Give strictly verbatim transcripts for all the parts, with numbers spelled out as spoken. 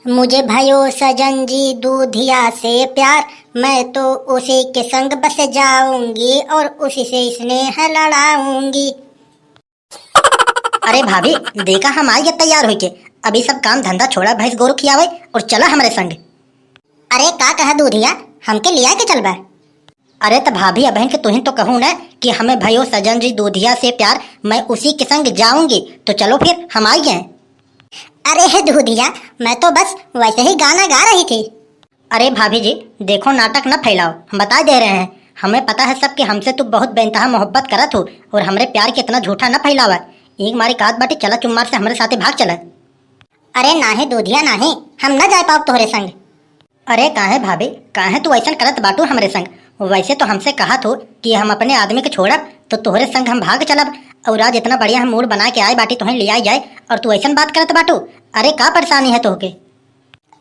मुझे भयो सजन जी दूधिया से प्यार, मैं तो उसी के संग बस जाऊंगी और उसी से स्नेह लड़ाऊंगी। अरे भाभी, देखा हम आइ गए तैयार होइके। अभी सब काम धंधा छोड़ा, भैंस गोरू खियावे और चला हमरे संग। अरे का कहा दूधिया, हमके लिया के चलबा? अरे त भाभी, अबहिन के तुहिन तो कहू न कि हमें भयो सजन जी दूधिया से प्यार, मैं उसी के संग जाऊंगी, तो चलो फिर हम आइ गए। अरे हे दूधिया, मैं तो बस वैसे ही गाना गा रही थी। अरे भाभी जी, देखो नाटक न फैलाओ, हम बता दे रहे हैं, हमें पता है सब कि हमसे तू बहुत बेइंतहा मोहब्बत करत हो और हमरे प्यार के इतना झूठा न फैलावा। एक मारी कहत बाटी, चला चुम्मार से हमरे साथे भाग चला। अरे नाहीं दूधिया नाहीं, हम न जाए पाउब तोहरे संग। अरे काहे भाभी, काहे तू ऐसन करत बाटू हमरे संग? वैसे तो हमसे कहत हो कि हम अपने आदमी के छोड़ब तो तोहरे संग हम भाग चलब, और आज इतना बढ़िया हम मूड बना के आए बाटी तोहें ले आई जाए और तू ऐसन बात करत बाटू। अरे का परेशानी है तोहके?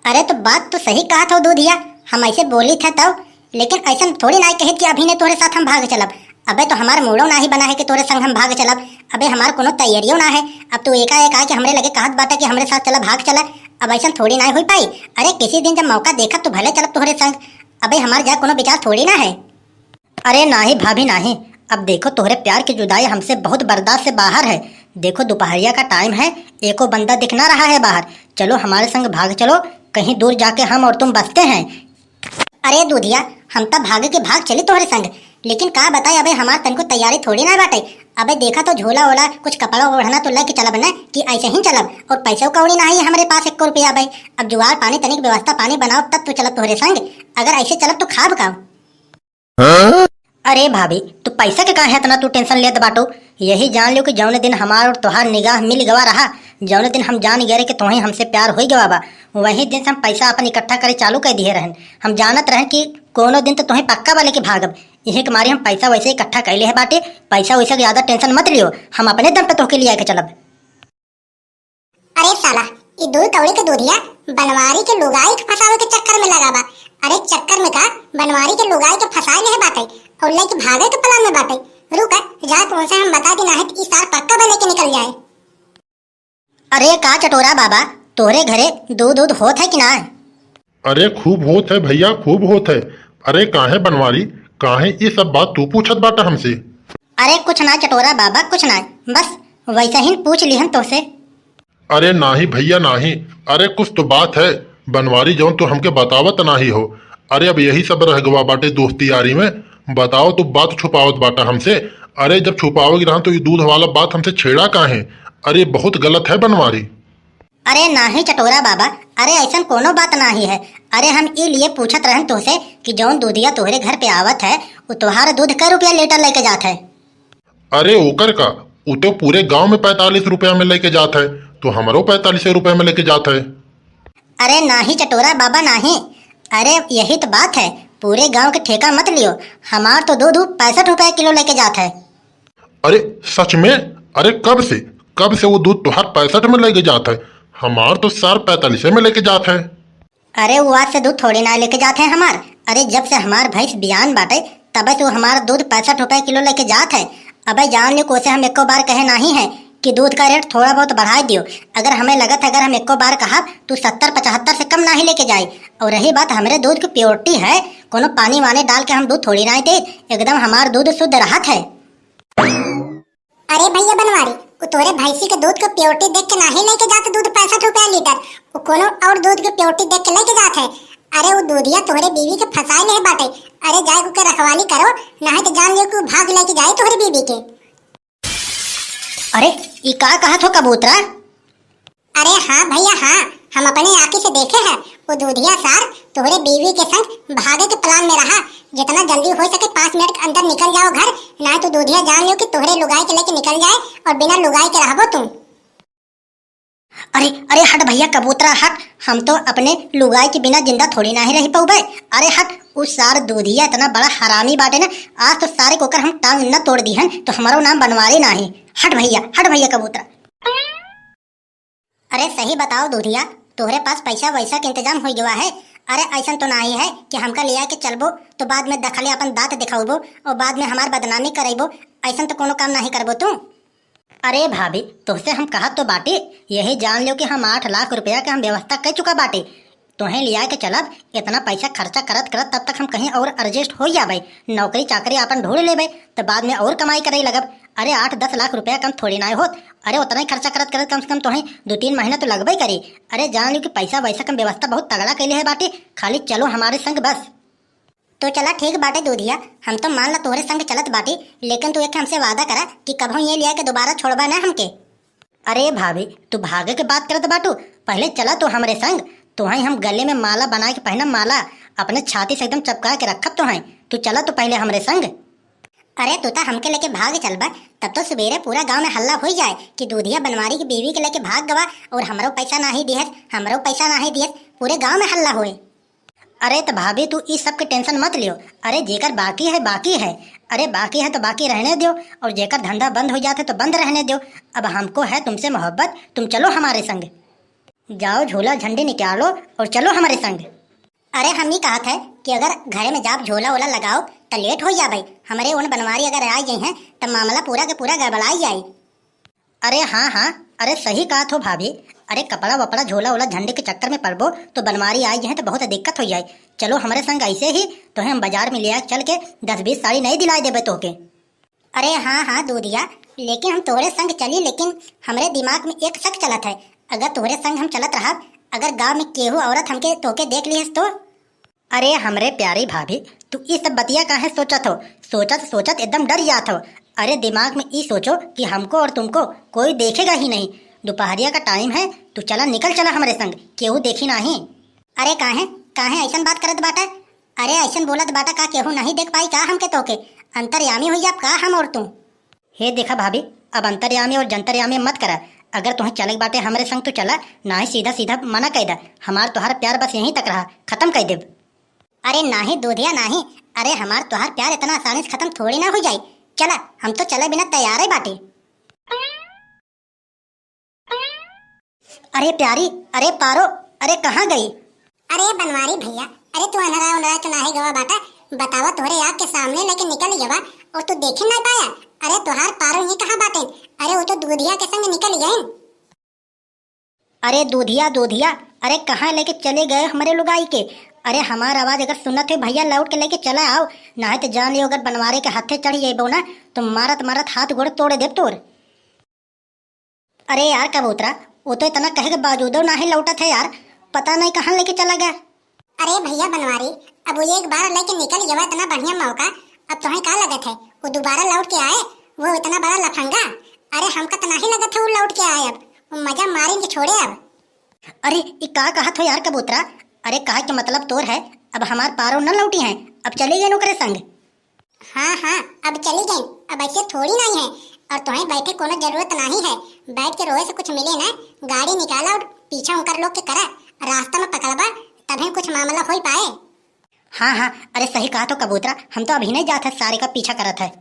अरे तो बात तो सही कहत हो दूधिया, हम ऐसे बोली थे तब, लेकिन ऐसन थोड़ी ना कहित कि अभी ने तोहरे साथ हम भाग चलब। अबे तो हमार मूडो नाही बना है कि तोहरे संग हम भाग चलब। अबे हमार कोनो तैयारियो ना है। अब तू एकाएक आके हमरे लगे कहत बाटा कि हमरे साथ चला, भाग चला। अब ऐसन थोड़ी ना होई पाई। अरे किसी दिन जब मौका देखत तो भले चलब तोहरे संग। अबे हमार जा कोनो विचार थोड़ी ना है। अरे नाही भाभी नाही, अब देखो तोहरे प्यार की जुदाई हमसे बहुत बर्दाश्त से बाहर है। देखो दोपहरिया का टाइम है, एको बंदा दिख ना रहा है बाहर। चलो हमारे संग भाग चलो, कहीं दूर जाके हम और तुम बसते हैं। अरे दूधिया, हम त भाग के भाग चली तोहरे संग, लेकिन का बताए, अबे हमार तनको तैयारी थोड़ी ना बाटे। अबे देखा तो झोला ओला, कुछ कपड़ा ओढ़ना तो लेके चलब न कि ऐसे ही चलब, और पैसा कौड़ी ना है हमरे पास एको रुपया। अबे अब जुगाड़ पानी, तनिक व्यवस्था पानी बनाओ, तब तो चलब तोहरे संग। अगर ऐसे चलब तो खाब का? अरे भाभी, तू पैसा के काहे इतना तू टेंशन लेत बाटू? यही जान लियो कि जौने दिन हमार और तोहार निगाह मिल गवा रहा, जौने दिन हम जान गए रहे कि तोहे हमसे प्यार हो गवा बा, वही दिन से हम पैसा अपन इकट्ठा करे चालू कर दिए रहन। हम जानत रहन कि कोनो दिन तो तोहे पक्का बा लेके भागब। यही के मारे हम पैसा वैसे इकट्ठा कर ले है बाटे। पैसा वैसे के ज्यादा टेंशन मत लियो, हम अपने दम पे तोहके लिया के चलब। अरे साला, ई दूध कौड़ी के दूधिया बनवारी के लुगाई के फंसावे के चक्कर में लगा बा। अरे चक्कर में का, बनवारी के लुगाई के फंसाए ले बाटे और लेके भागे के प्लान में बाटे। रुका, जाए तो उनसे हम बता दी, नाहीं तो ई सार पक्का बने के निकल जाए। अरे का चटोरा बाबा, तोहरे घरे दूध दूध होत है कि ना? अरे खूब होत है भैया, खूब होत है। अरे काहे बनवारी, काहे ई सब बात तू पूछत बाटा हमसे? अरे कुछ ना चटोरा बाबा, कुछ ना, बस वैसे ही पूछ लिहन तोसे। अरे नाही भैया नाही, अरे कुछ तो बात है बनवारी, जौन तू हमके बतावत नाही हो। अरे अब यही सब रह गवा बाटे दोस्ती यारी में। बताओ तू बात छुपावत बाटा हमसे। अरे जब छुपावे की रहन तो ये दूध वाला बात हमसे छेड़ा काहे? अरे बहुत गलत है बनवारी। अरे नाही चटोरा बाबा, अरे ऐसन कोनो बात नाही है। अरे हम ई लिए पूछत रहन तोहसे कि जौन दूधिया तोहरे घर पे आवत है, उ तोहार दूध कै रुपया लीटर लेके जात है? अरे ओकर का, उ तो पूरे गांव में पैंतालीस रुपया में लेके जात है, तो हमरो पैंतालीस रुपया में लेके जात है। अरे नाही चटोरा बाबा नाही, अरे यही तो बात है, पूरे गांव के ठेका मत लियो, हमार तो दूध पैंसठ रुपया किलो लेके जात है। अरे सच में? अरे कब से, कब से वो दूध तोहार पैंसठ में लेके जात है? हमार तो सार पैंतालीस में लेके जात है। अरे वो आज से दूध थोड़ी ना लेके जात है हमार। अरे जब से हमार भैंस बियान बाटे तबे से वो हमार दूध पैंसठ रुपए किलो लेके जात है। अबे जान लियो कि ओसे हम एको बार कहे नाही है कि दूध का रेट थोड़ा बहुत बढ़ाए दियो। अगर हमें लगत है अगर हम एको बार कहब तो सत्तर पचहत्तर से कम नाही लेके जाई। और रही बात हमरे दूध की प्योरिटी है, कोनो पानी वानी डाल के हम दूध थोड़ी ना दे, एकदम हमार दूध शुद्ध रहत है। अरे भैया बनवारी, उ तोरे भैंसी के दूध के प्योरिटी देख के नाही लेके जात दूध पैंसठ रुपया लीटर, उ कोनो और दूध के प्योरिटी देख के लेके जात है। अरे उ दूधिया तोहरे बीवी के फंसाए ले बाटे। अरे जाए के रखवाली करो, नाही तो जान लियो कि उ भाग लेके जाए तोहरे बीवी के। अरे ई का कहत हो कबूतरा? अरे हाँ भैया हाँ, हम अपने आँखी से देखे हैं, वो दूधिया सार तोहरे बीवी के संग भागे के प्लान में रहा। जितना जल्दी हो सके पाँच मिनट के अंदर निकल जाओ घर, ना तो दूधिया जान लो कि तोहरे लुगाई के लेके निकल जाए और बिना लुगाई के रहबो तुम। अरे अरे हट भैया कबूतरा हट, हम तो अपने लुगाई के बिना जिंदा थोड़ी नाही रह पउबे। अरे हट, उ सार दूधिया इतना बड़ा हरामी बाटे ना, आज तो सारे कोकर हम टांग न तोड़ दिहन तो हमारो नाम बनवारी नाही। हट भैया, हट भैया कबूतरा। अरे सही बताओ दूधिया, तोहरे पास पैसा वैसा के इंतजाम हो गवा है? अरे ऐसन तो नाही है कि हमका लिया के चलबो तो बाद में दखले अपन दांत दिखाउबो और बाद में हमार बदनामी करइबो, ऐसन तो कोनो काम नाही करबो तू। अरे भाभी, तोहसे हम कहत तो बाटी, यही जान ल्यो कि हम आठ लाख रुपया के हम व्यवस्था कर चुका बाटी। तोहें लिया के चलब, इतना पैसा खर्चा करत करत तब तक हम कहीं और adjust हो जाबे, नौकरी चाकरी आपन ढूंढ लेबे, तो बाद में और कमाई करे लगब। अरे आठ दस लाख रुपया कम थोड़ी ना होत। अरे उतना ही खर्चा करत करत कम से कम तोहें दो तीन महीना तो लगबे करी। अरे जान ल्यो कि पैसा वैसा कम व्यवस्था बहुत तगड़ा कैले है बाटी, खाली चलो हमारे संग बस। तो चला ठीक बाटे दूधिया, हम तो मान ला तोहरे संग चलत बाटी, लेकिन तू एक हमसे वादा करा कि कभो ये लिया के दोबारा छोड़बा ना हमके। अरे भाभी, तू भागे के बात करत बाटू, पहले चला तू हमरे संग, तोहई हम गले में माला बना के पहनब माला, अपने छाती से एकदम चपका के रखब तोहई। तू चला तू पहले हमरे संग। अरे तू तो हमके लेके भाग चलबा, तब तो सुबेरे पूरा गांव में हल्ला हो जाए कि दूधिया बनवारी की बीवी के लेके भाग गवा और हमरो पैसा नाही दिहस, हमरो पैसा नाही दिहस, पूरे गांव में हल्ला होए। अरे त भाभी, तू ई सब के tension मत लियो। अरे जेकर बाकी है, बाकी है। अरे बाकी है तो बाकी रहने दियो, और जेकर धंधा बंद हो जात है तो बंद रहने दियो। अब हमको है तुमसे मोहब्बत, तुम चलो हमारे संग। जाओ झोला झंडी निकालो और चलो हमारे संग। अरे हम ई कहत है कि अगर घरे में जाब झोला वोला लगाओ त late हो जाबे, हमरे उन बनवारी अगर आ गई हैं त मामला पूरा के पूरा गड़बड़ाई जाए। अरे हाँ, हाँ, अरे सही कहत हो भाभी। अरे कपड़ा वपड़ा, झोला वोला, झंडे के चक्कर में पड़बो तो बनवारी आई है तो बहुत दिक्कत हो जाए। चलो हमरे संग, ऐसे ही तोहे हम बाजार में ले आके चल के दस बीस साड़ी नहीं दिलाए देबे तोहके। अरे हाँ, हाँ दूधिया, लेकिन हम तोहरे संग चली, लेकिन हमरे दिमाग में एक शक चलत है, अगर तोहरे संग हम चलत रहब, अगर गांव में केहू औरत हमके तोहके देख लिहस तो? अरे हमरे प्यारी भाभी, तू ई सब बतिया काहे सोचत हो? सोचत सोचत एकदम डर जात हो। अरे दिमाग में ई सोचो कि हमको और तुमको कोई देखेगा ही नहीं। दोपहरिया का time है, तू चला, निकल चला हमरे संग, केहू देखी नाही। अरे काहे, काहे ऐसन बात करत बाटा? अरे ऐसन बोलत बाटा का केहू नहीं देख पाई का हमके तोके? अंतर्यामी हो जाब का हम और तू? हे देखा भाभी, अब अंतर्यामी और जंतर्यामी मत करा। अगर तुहें चले के बाटे हमरे संग तो चला, नाही सीधा सीधा मना कह दा। हमार तोहार प्यार बस यहीं तक रहा, खत्म कह देब। अरे नाही दूधिया नाही, अरे हमार तोहार प्यार इतना आसानी से खत्म थोड़ी ना हो जाई। चला, हम तो चले बिना तैयार ही बाटे। अरे प्यारी, अरे पारो, अरे कहाँ गई? अरे बनवारी भैया, अरे तू अनरा उनरा तो नाही गवा बाटा, बतावा तोहरे आँख के सामने लेके निकल गवा और तू देखे ना पाया। अरे तोहार पारो ये कहाँ बाटे? अरे वो तो दूधिया के संग निकल गए। अरे दूधिया, दूधिया, अरे कहाँ लेके चले गए हमरे लुगाई के? अरे हमार आवाज अगर सुनत है भैया, लौट के लेके चला आओ, नाही तो जान लियो अगर बनवारी के हाथे चढ़ जाइबो ना तो मारत मारत हाथ गोड़ तोड़ देब तोर। अरे यार कबूतरा, वो तो इतना कहे के बावजूदो नाही लौटत है यार, पता नहीं कहाँ लेके चला गया। अरे भैया बनवारी, अब वो एक बार लेके निकल गया, इतना बढ़िया मौका, अब तुम्हें का लगत है वो दोबारा लौट के आए? वो इतना बड़ा लफंगा, अरे हमका तो नाही लगत है वो लौट के आए, अब वो मजा मारेंगे छोड़े अब। अरे ई का कहत हो यार कबूतरा? अरे कहे के मतलब तोर है अब हमार पारो न लौटी हैं, अब चले गए ओकरे संग। हाँ, हाँ, अब चली गई, अब ऐसे थोड़ी नहीं है। और तुम्हें बैठे कोनो जरूरत नहीं है, बैठ के रोए से कुछ मिले ना, गाड़ी निकाला और पीछा उनकर लोग के करा, रास्ता में पकड़बा तभी कुछ मामला हो पाए। हाँ, हाँ, अरे सही कहा तो कबूतरा, हम तो अभी नहीं जात है, सारे का पीछा करत है।